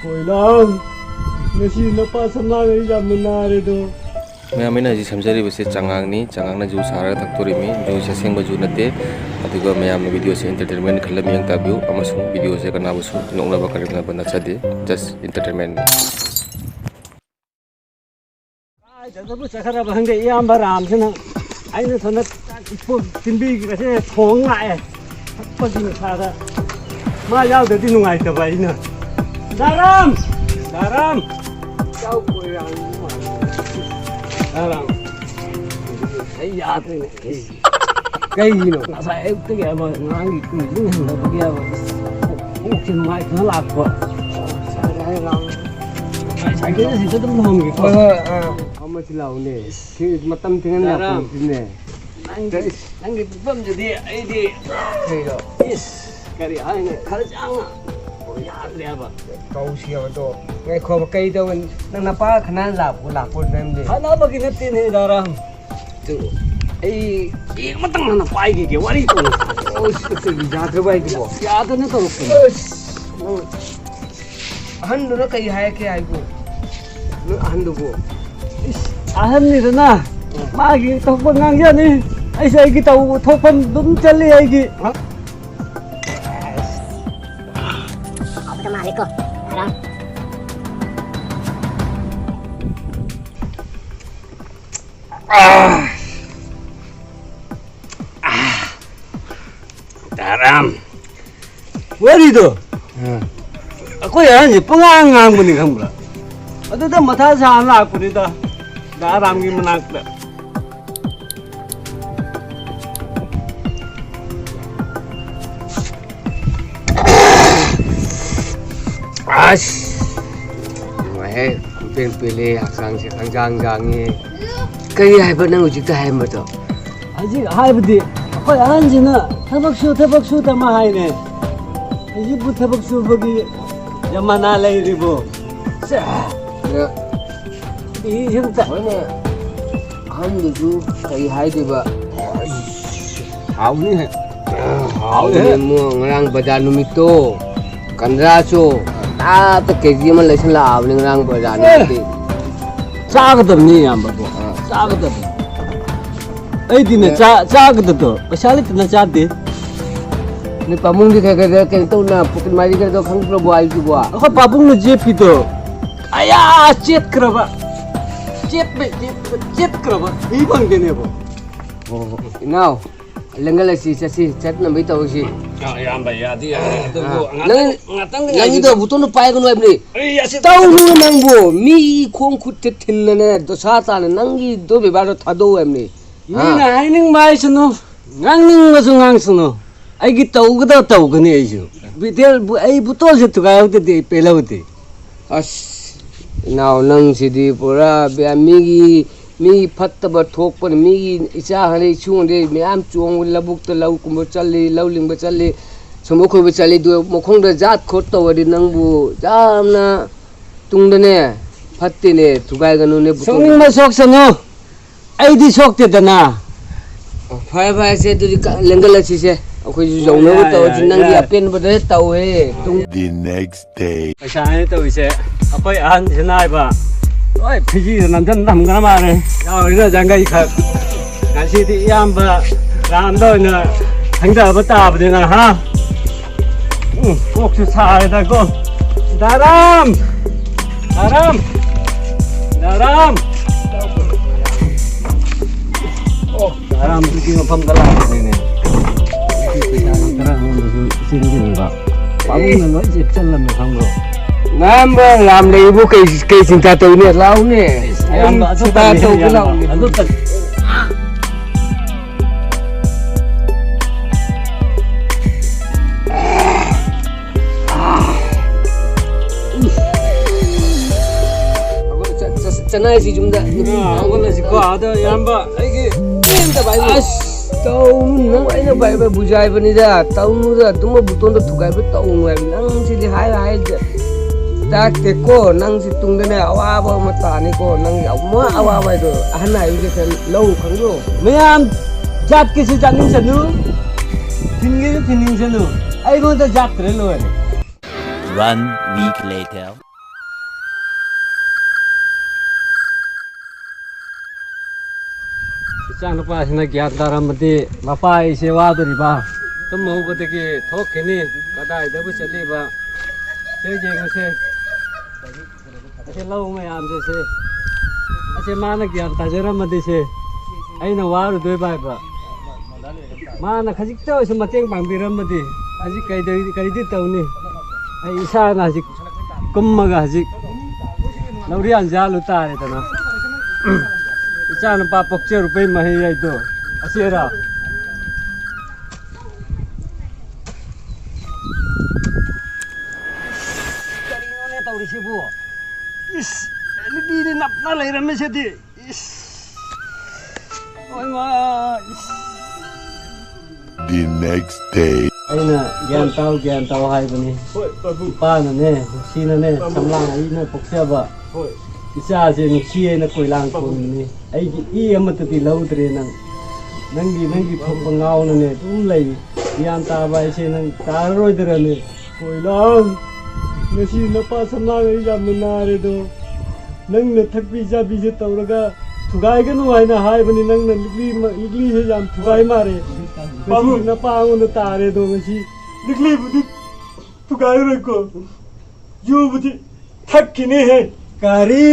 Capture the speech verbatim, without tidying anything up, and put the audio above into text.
ꯀꯣꯏꯂꯥꯡ, ꯉꯁꯤ ꯅꯄꯥ ꯁꯝꯂꯥꯡ ꯑꯩ ꯌꯥꯝꯅ ꯅꯥꯔꯦꯗꯣ꯫ ꯃꯌꯥꯝ, ꯑꯩꯅ ꯍꯧꯖꯤꯛ ꯁꯦꯝꯖꯔꯤꯕꯁꯦ ꯆꯉꯥꯡꯅꯤ꯫ ꯆꯉꯥꯡꯅ ꯖꯨꯁ ꯁꯥꯔꯒ ꯊꯛꯇꯣꯔꯤꯃꯤ꯫ ꯖꯨꯁꯁꯦ ꯑꯁꯦꯡꯕ ꯖꯨ ꯅꯠꯇꯦ꯫ ꯑꯗꯨꯒ ꯃꯌꯥꯝꯅ ꯚꯤꯗꯤꯑꯣꯁꯦ ꯑꯦꯟꯇꯔꯇꯦꯟꯃꯦꯟ ꯈꯜꯂ ꯃꯤꯠꯌꯦꯡ ꯇꯥꯕꯤꯌꯨ, ꯑꯃꯁꯨꯡ ꯚꯤꯗꯤꯑꯣꯁꯦ ꯀꯅꯥꯕꯨꯁꯨ ꯅꯣꯛꯅꯕ ꯀꯔꯦꯝꯅꯕ ꯅꯠꯆꯗꯦ꯫ ꯖꯁ ꯑꯦꯟꯇꯔꯇꯦꯟꯃꯦꯟꯅꯤ꯫ ꯀꯥꯏꯗꯕꯨ ꯆꯠꯈ꯭ꯔꯕ ꯈꯪꯗꯦ, ꯏꯌꯥꯝꯕ ꯔꯥꯝꯁꯤꯅ꯫ ꯑꯩꯅ ꯁꯣꯝꯗ ꯆꯥꯛ ꯇꯤꯟꯕꯤꯈꯤꯕꯁꯦ ꯊꯣꯡ ꯂꯥꯛꯑꯦ꯫ ꯊꯛꯄꯒꯤ ꯅꯤꯁꯥꯗ ꯃꯥ ꯌꯥꯎꯗ꯭ꯔꯗꯤ ꯅꯨꯡꯉꯥꯏꯇꯕ ꯑꯩꯅ꯫ ꯗꯥꯔꯥꯝ! ꯗꯥꯔꯥꯝ! ꯗꯥꯔꯥꯝ! ꯑꯩ ꯌꯥꯗ꯭ꯔꯦꯅꯦ꯫ ꯀꯩꯒꯤꯅꯣ? ꯉꯁꯥꯏ ꯑꯌꯨꯛꯇꯒꯤ ꯍꯥꯏꯕ, ꯉꯔꯥꯡꯒꯤ ꯀꯨꯏꯅ ꯍꯟꯗꯕꯒꯤ ꯍꯥꯏꯕ, ꯀꯣꯛꯁꯦ ꯅꯨꯡꯉꯥꯏꯇꯅ ꯂꯥꯛꯄ꯫ ꯁꯥꯏꯀꯜꯁꯦ ꯁꯤꯗ ꯑꯗꯨꯝ ꯊꯝꯒꯦꯀꯣ꯫ ꯍꯣꯏ, ꯍꯣꯏ, ꯑꯥ꯫ ꯐꯝꯃꯁꯤ ꯂꯥꯛꯎꯅꯦ꯫ ꯁꯤ ꯃꯇꯝ ꯊꯦꯡꯍꯟ ꯗꯥꯔꯥꯝ꯫ ꯌꯥꯄꯣꯟꯇꯦꯅꯦ꯫ ꯅꯪꯒꯤ, ꯅꯪꯒꯤ ꯐꯤꯕꯝꯗꯨꯗꯤ ꯑꯩꯗꯤ ꯀꯩꯅꯣ? ꯏꯁ, ꯀꯔꯤ ꯍꯥꯏꯅꯤ? ꯈꯔ ꯆꯥꯡꯅ ꯌꯥꯗ꯭ꯔꯦꯕ꯫ ꯀꯧꯁꯤ ꯍꯥꯏꯕꯗꯣ꯫ ꯉꯥꯏꯈꯣꯕ, ꯀꯩ ꯇꯧꯕ? ꯅꯪ ꯅꯄꯥ ꯈꯠꯅ ꯂꯥꯛꯄ, ꯂꯥꯛꯄ ꯅꯪꯗꯤ? ꯈꯠꯅꯕꯒꯤ ꯅꯠꯇꯦꯅꯦ, ꯗꯥꯔꯥꯝ꯫ ꯑꯗꯨ ꯑꯩ ꯆꯦꯡ ꯑꯃꯇꯪ ꯍꯥꯟꯅ ꯄꯥꯏꯈꯤꯒꯦ, ꯋꯥꯔꯤ ꯇꯧꯔꯁꯤ꯫ ꯑꯣ, ꯁꯤ ꯀꯩꯒꯤ ꯌꯥꯗ꯭ꯔꯕ ꯍꯥꯏꯗꯨꯕꯣ? ꯌꯥꯗꯅ ꯇꯧꯔꯛꯄꯅꯦ꯫ ꯑꯁ, ꯅꯪ ꯑꯍꯟꯗꯨꯅ ꯀꯩ ꯍꯥꯏꯔꯛꯀꯦ ꯍꯥꯏꯕꯨ? ꯅꯣꯏ ꯑꯍꯟꯗꯨꯕꯨ? ꯏꯁ, ꯑꯍꯟꯅꯤꯗꯅ ꯃꯥꯒꯤ ꯊꯣꯛꯄ ꯉꯥꯡꯖꯅꯤ, ꯑꯩꯁꯨ ꯑꯩꯒꯤ ꯇꯧ ꯊꯣꯛꯄ ꯑꯗꯨꯝ ꯆꯠꯂꯤ ꯑꯩꯒꯤ꯫ ꯍꯥ? ꯍꯥꯎꯕꯗ ꯃꯥꯜꯂꯤꯀꯣ꯫ ꯑꯥ! ꯑꯥ! ꯗꯥꯔꯥꯝ꯫ ꯋꯥꯔꯤꯗꯣ꯫ ꯑꯥ꯫ ꯑꯩꯈꯣꯏ ꯑꯍꯟꯁꯦ ꯄꯉꯥꯡ ꯉꯥꯡꯕꯅꯤ ꯈꯪꯕ꯭ꯔꯥ? ꯑꯗꯨꯗ ꯃꯊꯥ ꯁꯥꯅ ꯂꯥꯛꯄꯅꯤꯗ ꯗꯥꯔꯥꯝꯒꯤ ꯃꯅꯥꯛꯇ꯫ ꯑꯁ! ꯅꯨꯡꯉꯥꯏꯍꯦ꯫ ꯈꯣꯟꯄꯦꯟ ꯄꯦꯜꯂꯦ, ꯍꯛꯆꯥꯡꯁꯦ ꯈꯪꯖꯥꯡ ꯖꯥꯡꯉꯦ꯫ ꯀꯔꯤ ꯍꯥꯏꯕ ꯅꯪ ꯍꯧꯖꯤꯛꯇ ꯍꯥꯏꯔꯝꯕꯗꯣ? ꯍꯧꯖꯤꯛ ꯍꯥꯏꯕꯗꯤ ꯑꯩꯈꯣꯏ ꯑꯍꯟꯁꯤꯅ ꯊꯕꯛ ꯁꯨ, ꯊꯕꯛ ꯁꯨ ꯇꯝꯃ ꯍꯥꯏꯅꯦ꯫ ꯍꯧꯖꯤꯛꯄꯨ ꯊꯕꯛ ꯁꯨꯕꯒꯤ ꯖꯃꯥꯅꯥ ꯂꯩꯔꯤꯕꯣ? ꯁꯦ꯫ ꯑ, ꯃꯤ ꯁꯨꯝ ꯇ- ꯍꯣꯏꯅꯦ꯫ ꯑꯍꯟꯗꯨꯁꯨ ꯀꯔꯤ ꯍꯥꯏꯗꯣꯏꯕ? ꯍꯥꯎꯅꯤꯍꯦ꯫ ꯍꯥꯎꯅꯤ ꯍꯥꯎꯅꯤꯍꯦ꯫ ꯏꯕꯨꯡꯉꯣ, ꯉꯔꯥꯡ ꯕꯖꯥꯔ ꯅꯨꯃꯤꯠꯇꯣ, ꯀꯟꯗ꯭ꯔꯥꯁꯨ, ꯑꯥꯗ ꯀꯦ ꯖꯤ ꯑꯃ ꯂꯩꯁꯜꯂꯛꯑꯕꯅꯤ ꯉꯔꯥꯡ ꯕꯖꯥꯔꯗꯒꯤ꯫ ꯆꯥꯒꯗꯕꯅꯤ ꯏꯌꯥꯝꯕꯕꯨ꯫ ꯑꯥ꯫ ꯆꯥꯒꯗꯕꯅꯤ꯫ ꯑꯩꯗꯤꯅꯦ, ꯑꯦ꯫ ꯆꯥ-, ꯆꯥꯒꯗꯕꯗꯣ ꯄꯩꯁꯥ ꯂꯩꯇꯅ ꯆꯥꯗꯦ꯫ ꯅꯣꯏ ꯄꯥꯕꯨꯡꯗꯤ ꯈꯔ ꯈꯔ ꯀꯩꯅꯣ ꯇꯧꯅ, ꯄꯣꯀꯦꯠ ꯃꯅꯤ ꯈꯔ ꯈꯔ ꯈꯪꯗ꯭ꯔꯕꯣ ꯍꯥꯏꯁꯤꯕꯣ? ꯑꯩꯈꯣꯏ ꯄꯥꯕꯨꯡꯅ ꯖꯦꯞꯄꯤꯗꯣ ꯑꯌꯥ ꯆꯦꯠꯈ꯭ꯔꯕ꯫ ꯆꯦꯠꯄ, ꯆꯦꯠꯄ, ꯆꯦꯠꯈ꯭ꯔꯕ ꯊꯤ ꯐꯪꯗꯦꯅꯦꯕꯣ꯫ ꯑꯣ, ꯏꯅꯥꯎ, ꯂꯦꯡꯒꯠꯂꯁꯤ, ꯆꯠꯁꯤ, ꯆꯠꯅꯕꯩ ꯇꯧꯔꯁꯤ꯫ ꯑꯥ, ꯏꯌꯥꯝꯕ, ꯌꯥꯗꯤ ꯌꯥꯏ꯫ ꯑꯗꯨꯕꯨ ꯑꯥ, ꯉꯥꯛꯇꯪ, ꯅꯪ, ꯉꯥꯛꯇꯪꯗꯤ ꯅꯪꯒꯤꯗꯣ ꯉꯥꯏꯈꯤꯁꯤ꯫ ꯕꯨꯇꯣꯟꯗꯣ ꯄꯥꯏꯒꯅꯨ ꯍꯥꯏꯕꯅꯤ꯫ ꯑꯩ ꯑꯁꯤ ꯇꯧꯅꯨ ꯅꯪꯕꯨ꯫ ꯃꯤ ꯈꯣꯡ ꯈꯨꯠꯇ ꯊꯤꯟꯅꯅꯦ, ꯗꯣꯁꯥ ꯇꯥꯅ ꯅꯪꯒꯤꯗꯣ ꯕꯦꯕꯥꯔꯗꯣ ꯊꯥꯗꯧ ꯍꯥꯏꯕꯅꯤ꯫ ꯃꯤꯅ ꯍꯥ? ꯍꯥꯏꯅꯤꯡꯕ ꯍꯥꯏꯁꯅꯨ, ꯉꯥꯡꯅꯤꯡꯕꯁꯨ ꯉꯥꯡꯁꯅꯨ꯫ ꯑꯩꯒꯤ ꯇꯧꯒꯗꯕ ꯇꯧꯒꯅꯤ ꯑꯩꯁꯨ꯫ ꯕꯤꯇꯦꯜ ꯕꯨ-, ꯑꯩ ꯕꯨꯇꯣꯜꯁꯦ ꯊꯨꯒꯥꯏꯍꯧꯗꯗꯤ ꯑꯩ ꯄꯦꯜꯍꯧꯗꯦ꯫ ꯑꯁ, ꯏꯅꯥꯎ ꯅꯪꯁꯤꯗꯤ ꯄꯨꯔꯥ ꯕꯦ-, ꯃꯤꯒꯤ, ꯃꯤ ꯐꯠꯇꯕ ꯊꯣꯛꯄꯅ ꯃꯤꯒꯤ ꯏꯆꯥ ꯍꯥꯏꯔꯦ, ꯏꯁꯨ ꯍꯥꯏꯔꯦ, ꯃꯌꯥꯝ ꯆꯣꯡꯕ ꯂꯧꯕꯨꯛꯇ ꯂꯧ ꯀꯨꯝꯕ ꯆꯠꯂꯤ, ꯂꯧ ꯂꯤꯡꯕ ꯆꯠꯂꯤ, ꯁꯨꯝꯕ ꯈꯣꯏꯕ ꯆꯠꯂꯤ, ꯑꯗꯨ ꯃꯈꯣꯡꯗ ꯖꯥꯠ ꯈꯣꯠ ꯇꯧꯔꯗꯤ ꯅꯪꯕꯨ ꯌꯥꯝꯅ ꯇꯨꯡꯗꯅꯦ ꯐꯠꯇꯦꯅꯦ, ꯊꯨꯒꯥꯏꯒꯅꯨꯅꯦ ꯕꯨꯇꯣꯜ꯫ ꯁꯣꯛꯅꯤꯡꯕ ꯁꯣꯛꯁꯅꯨ꯫ ꯑꯩꯗꯤ ꯁꯣꯛꯇꯦꯗꯅ꯫ ꯑꯣ, ꯐꯔꯦ, ꯐꯔꯦ, ꯁꯦ, ꯑꯗꯨꯗꯤ ꯀ-, ꯂꯦꯡꯒꯠꯂꯁꯤꯁꯦ꯫ ꯑꯩꯈꯣꯏꯁꯨ ꯑꯣ, ꯌꯧꯅꯕ ꯌꯥꯏ, ꯇꯧꯔꯁꯤ꯫ ꯌꯥꯏ, ꯅꯪꯒꯤ ꯌꯥꯏ꯫ ꯑꯄꯦꯟꯕꯗ ꯍꯦꯛ ꯇꯧꯋꯦ꯫ ꯇꯨꯡ- The next day. ꯄꯩꯁꯥꯅꯦ ꯇꯧꯔꯤꯁꯦ꯫ ꯑꯩꯈꯣꯏ ꯑꯍꯟꯁꯤꯅ ꯍꯥꯏꯕ, ꯂꯣꯏ ꯐꯤꯖꯤꯗ ꯅꯝꯁꯤꯟ ꯊꯝꯈ꯭ꯔ ꯃꯥꯜꯂꯦ꯫ ꯌꯥꯎꯔꯤꯅ ꯌꯥꯡꯈꯩ ꯈꯛ꯫ ꯉꯁꯤꯗꯤ ꯏꯌꯥꯝꯕ ꯔꯥꯝꯗ ꯑꯣꯏꯅ ꯊꯪꯖꯕ ꯇꯥꯕꯅꯤꯅ, ꯍꯥ? ꯎꯝ, ꯀꯣꯛꯁꯨ ꯁꯥꯔꯦꯗꯀꯣ꯫ ꯗꯥꯔꯥꯝ! ꯗꯥꯔꯥꯝ! ꯗꯥꯔꯥꯝ! ꯑꯣ, ꯗꯥꯔꯥꯝꯗꯨꯒꯤ ꯃꯐꯝꯗ ꯂꯥꯛꯄꯅꯤꯅꯦ꯫ ꯑꯩꯁꯨ ꯄꯩꯁꯥꯁꯦ ꯈꯔ ꯑꯩꯉꯣꯟꯗꯁꯨ ꯆꯦꯟꯁꯤꯟꯕ꯫ ꯄꯥꯕꯨꯡꯅ ꯂꯣꯏ ꯆꯦꯞꯁꯜꯂꯝꯃꯦ ꯈꯪꯕ꯭ꯔꯣ? ꯅꯌꯥꯝꯕ ꯔꯥꯝ ꯂꯩꯕꯨ ꯀꯩ, ꯀꯩ ꯆꯤꯟꯇꯥ ꯇꯧꯅꯦ? ꯂꯥꯎꯅꯦ꯫ ꯑꯩꯁ, ꯑꯌꯥꯝꯕ ꯑꯩ ꯑꯗꯨ ꯆꯤꯟꯇꯥ ꯇꯧꯅꯤ, ꯇꯧꯒꯦ ꯑꯌꯥꯝꯕ꯫ ꯂꯥꯎꯅꯦ꯫ ꯑꯗꯨ ꯇꯧ-, ꯆꯠ-, ꯆꯠ-, ꯆꯠꯅꯔꯁꯤ ꯌꯨꯝꯗ꯫ ꯑꯥ, ꯍꯧꯒꯠꯂꯁꯤꯀꯣ꯫ ꯑꯗꯣ ꯏꯌꯥꯝꯕ, ꯑꯩꯒꯤ ꯄꯦꯟꯗꯕ ꯍꯥꯏꯕꯨ꯫ ꯑꯁ, ꯇꯧꯅꯨ, ꯅꯪ ꯑꯩꯅ ꯚꯥꯏ, ꯚꯥꯏ ꯕꯨꯖꯥꯏꯕꯅꯤꯗ, ꯇꯧꯅꯨꯗ, ꯑꯗꯨꯝꯕ ꯕꯨꯇꯣꯟꯗꯣ ꯊꯨꯒꯥꯏꯕ ꯇꯧꯅꯨ ꯍꯥꯏꯕ꯫ ꯅꯪ ꯁꯤꯗꯤ ꯍꯥꯏ, ꯍꯥꯏ, ꯇꯥꯛꯇꯦꯀꯣ, ꯅꯪꯁꯤ ꯇꯨꯡꯗꯅꯦ ꯑꯋꯥꯕ ꯑꯃ ꯇꯥꯅꯤꯀꯣ, ꯅꯪꯒꯤ ꯑꯃꯨꯛ ꯑꯋꯥꯕ ꯍꯥꯏꯗꯣ꯫ ꯑꯍꯟ ꯍꯥꯏꯕꯁꯦ ꯈꯔ ꯂꯧ ꯈꯪꯗ꯭ꯔꯣ? ꯃꯌꯥꯝ ꯖꯥꯠꯀꯤꯁꯨ ꯆꯥꯅꯤꯡꯁꯅꯨ, ꯊꯤꯟꯒꯤꯁꯨ ꯊꯤꯟꯅꯤꯡꯁꯅꯨ, ꯑꯩꯉꯣꯟꯗ ꯖꯥꯠꯇ꯭ꯔꯦ ꯂꯣꯏꯔꯦ꯫ One week later. ꯏꯆꯥꯅꯨꯄꯥꯁꯤꯅ ꯒ꯭ꯌꯥꯟ ꯇꯥꯔꯝꯃꯗꯤ ꯃꯄꯥ ꯑꯩꯁꯦ ꯋꯥꯗꯣꯔꯤꯕ꯫ ꯇꯨꯝ ꯍꯧꯕꯗꯒꯤ ꯊꯣꯛꯈꯤꯅꯤ꯫ ꯀꯗꯥꯏꯗꯕꯨ ꯆꯠꯂꯤꯕ? ꯁꯦ ꯌꯦꯡꯉꯨꯁꯦ꯫ ꯑꯁꯤ ꯂꯧ ꯃꯌꯥꯝꯁꯦ ꯁꯦ꯫ ꯑꯁꯤ ꯃꯥꯅ ꯒ꯭ꯌꯥꯟ ꯇꯥꯖꯔꯝꯃꯗꯤ ꯁꯦ꯫ ꯑꯩꯅ ꯋꯥꯔꯨꯗꯣꯏꯕ ꯍꯥꯏꯕ꯫ ꯃꯥꯅ ꯈꯖꯤꯛꯇ ꯑꯣꯏꯁꯨ ꯃꯇꯦꯡ ꯄꯥꯡꯕꯤꯔꯝꯃꯗꯤ ꯍꯧꯖꯤꯛ ꯀꯩꯗꯧ-, ꯀꯔꯤꯗꯤ ꯇꯧꯅꯤ? ꯑꯩ ꯏꯁꯥꯅ ꯍꯧꯖꯤꯛ ꯀꯨꯝꯃꯒ ꯍꯧꯖꯤꯛ ꯂꯧꯔꯤꯌꯥꯟ ꯌꯥꯜꯂꯨ ꯇꯥꯔꯦꯗꯅ꯫ ꯏꯆꯥ ꯅꯨꯄꯥ ꯄꯣꯛꯆꯔꯨꯕꯩ ꯃꯍꯩ ꯍꯥꯏꯗꯣ ꯑꯁꯤꯔꯥ? ꯀꯔꯤꯅꯣꯅꯦ ꯇꯧꯔꯤꯁꯤꯕꯨ? ꯏꯁ! L E ꯗꯤꯗꯤ ꯅꯞꯅ ꯂꯩꯔꯝꯃꯤꯁꯤꯗꯤ꯫ ꯏꯁ! ꯍꯣꯏ ꯃꯥ! ꯏꯁ! The next day. ꯑꯩꯅ ꯒ꯭ꯌꯥꯟ ꯇꯥꯎ, ꯒ꯭ꯌꯥꯟ ꯇꯥꯎ ꯍꯥꯏꯕꯅꯤ꯫ ꯍꯣꯏ, ꯄꯥꯕꯨꯡ꯫ ꯏꯄꯥꯅꯅꯦ, ꯅꯨꯡꯁꯤꯅꯅꯦ, ꯄꯥꯕꯨꯡ꯫ ꯁꯝꯂꯥꯡ ꯑꯩꯅ ꯄꯣꯛꯆꯕ ꯏꯆꯥꯁꯦ ꯅꯨꯡꯁꯤ ꯍꯥꯏꯅ ꯀꯣꯏꯂꯥꯡ ꯄꯥꯕꯨꯡ꯫ ꯈꯣꯡꯉꯤꯅꯤ꯫ ꯑꯩꯒꯤ ꯏ ꯑꯃꯠꯇꯗꯤ ꯂꯧꯗ꯭ꯔꯦ ꯅꯪ꯫ ꯅꯪꯒꯤ, ꯅꯪꯒꯤ ꯊꯣꯛꯄ ꯉꯥꯎꯅꯅꯦ ꯑꯗꯨꯝ ꯂꯩ꯫ ꯒ꯭ꯌꯥꯟ ꯇꯥꯕ ꯍꯥꯏꯁꯦ ꯅꯪ ꯇꯥꯔꯔꯣꯏꯗ꯭ꯔꯅꯦ? ꯀꯣꯏꯂꯥꯡ, ꯉꯁꯤ ꯅꯄꯥ ꯁꯝꯂꯥꯡ ꯑꯩ ꯌꯥꯝꯅ ꯅꯥꯔꯦꯗꯣ꯫ ꯅꯪꯅ ꯊꯛꯄꯤ ꯆꯥꯕꯤꯁꯦ ꯇꯧꯔꯒ ꯊꯨꯒꯥꯏꯒꯅꯨ ꯍꯥꯏꯅ ꯍꯥꯏꯕꯅꯤ꯫ ꯅꯪꯅ ꯂꯤꯛꯂꯤ ꯃ-, ꯂꯤꯛꯂꯤꯁꯦ ꯌꯥꯝ ꯊꯨꯒꯥꯏ ꯃꯥꯜꯂꯦ꯫ ꯄꯥꯕꯨꯡ꯫ ꯉꯁꯤ ꯅꯄꯥ ꯑꯩꯉꯣꯟꯗ ꯇꯥꯔꯦꯗꯣ ꯉꯁꯤ꯫ ꯂꯤꯛꯂꯤꯕꯨꯗꯤ ꯊꯨꯒꯥꯏꯔꯣꯏꯀꯣ꯫ ꯌꯨꯕꯨꯗꯤ ꯊꯛꯈꯤꯅꯤꯍꯦ꯫ ꯀꯔꯤ?